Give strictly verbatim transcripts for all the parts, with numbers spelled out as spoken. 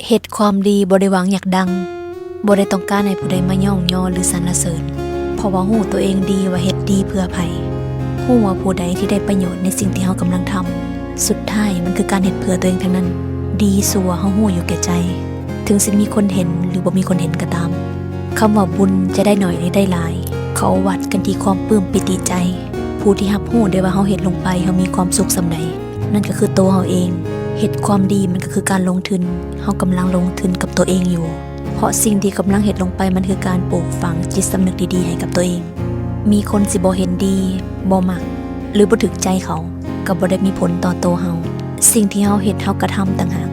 เฮ็ดความดีบ่ได้หวังอยากดัง บ่ได้ต้องการให้ผู้ใดมาย่องยอหรือสรรเสริญ เพราะว่าฮู้ตัวเองดีว่าเฮ็ดดีเพื่อไผ ฮู้ว่าผู้ใดที่ได้ประโยชน์ในสิ่งที่เฮากำลังทำ สุดท้ายมันคือการเฮ็ดเพื่อตัวเองทั้งนั้น ดีซั่วเฮาฮู้อยู่แก่ใจ ถึงสิมีคนเห็นหรือบ่มีคนเห็นก็ตาม คำว่าบุญจะได้น้อยหรือได้หลาย เขาวัดกันที่ความปลื้มปีติใจ ผู้ที่รับรู้ได้ว่าเฮาเฮ็ดลงไป เฮามีความสุขส่ำใด นั่นก็คือตัวเฮาเอง เฮ็ดความดีมันก็คือการลงทุน เฮากำลังลงทุนกับตัวเองอยู่ เพราะสิ่งที่กำลังเฮ็ดลงไปมันคือการปลูกฝังจิตสำนึกดีๆให้กับตัวเอง มีคนสิบ่เห็นดี บ่มัก หรือบ่ถูกใจเขา ก็บ่ได้มีผลต่อตัวเฮา สิ่งที่เฮาเฮ็ดเฮากระทำต่างหาก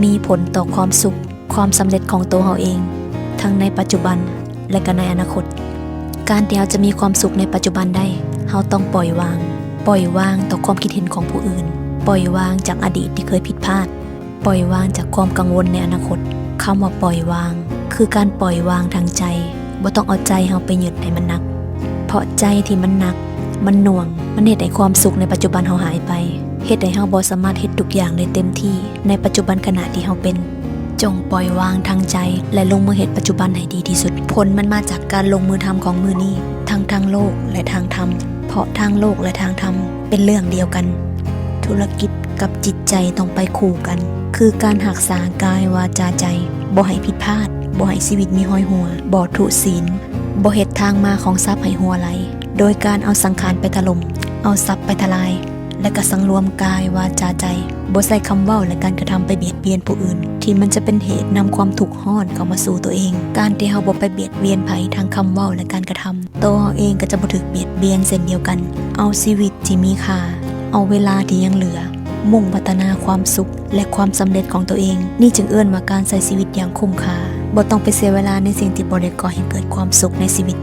มีผลต่อความสุข ความสำเร็จของตัวเฮาเอง ทั้งในปัจจุบัน และก็ในอนาคต การที่เฮาจะมีความสุขในปัจจุบันได้ เฮาต้องปล่อยวาง ปล่อยวางต่อความคิดเห็นของผู้อื่น ปล่อยวางจากอดีตที่เคยผิดพลาด ปล่อยวางจากความกังวลในอนาคต คำว่าปล่อยวาง คือการปล่อยวางทางใจ บ่ต้องเอาใจเฮาไปยึดให้มันหนัก เพราะใจที่มันหนัก มันหน่วง มันเฮ็ดให้ความสุขในปัจจุบันเฮาหายไป เฮ็ดให้เฮาบ่สามารถเฮ็ดทุกอย่างได้เต็มที่ในปัจจุบันขณะที่เฮาเป็น จงปล่อยวางทางใจ และลงมือเฮ็ดปัจจุบันให้ดีที่สุด ผลมันมาจากการลงมือทำของมื้อนี้ ทั้งทางโลกและทางธรรม เพราะทางโลกและทางธรรมเป็นเรื่องเดียวกัน ธุรกิจกับจิตใจต้องไปคู่กัน คือการรักษากายวาจาใจ บ่ให้ผิดพลาด บ่ให้ชีวิตมีรอยรั่ว บ่ทุศีล บ่เฮ็ดทางมาของทรัพย์ให้รั่วไหล โดยการเอาสังขารไปถล่ม เอาทรัพย์ไปทลาย และก็สังรวมกายวาจาใจ บ่ใช้คำเว้าและการกระทำไปเบียดเบียนผู้อื่น ที่มันจะเป็นเหตุนำความทุกข์ร้อนเข้ามาสู่ตัวเอง การที่เฮาบ่ไปเบียดเบียนไผทางคำเว้าและการกระทำ ตัวเฮาเองก็จะบ่ถูกเบียดเบียนเช่นเดียวกัน เอาชีวิตที่มีค่า เอาเวลาที่ยังเหลือ มุ่งพัฒนาความสุขและความสำเร็จของตัวเอง นี่จึงเอิ้นว่าการใช้ชีวิตอย่างคุ้มค่า บ่ต้องไปเสียเวลาในสิ่งที่บ่ได้ก่อให้เกิดความสุขในชีวิต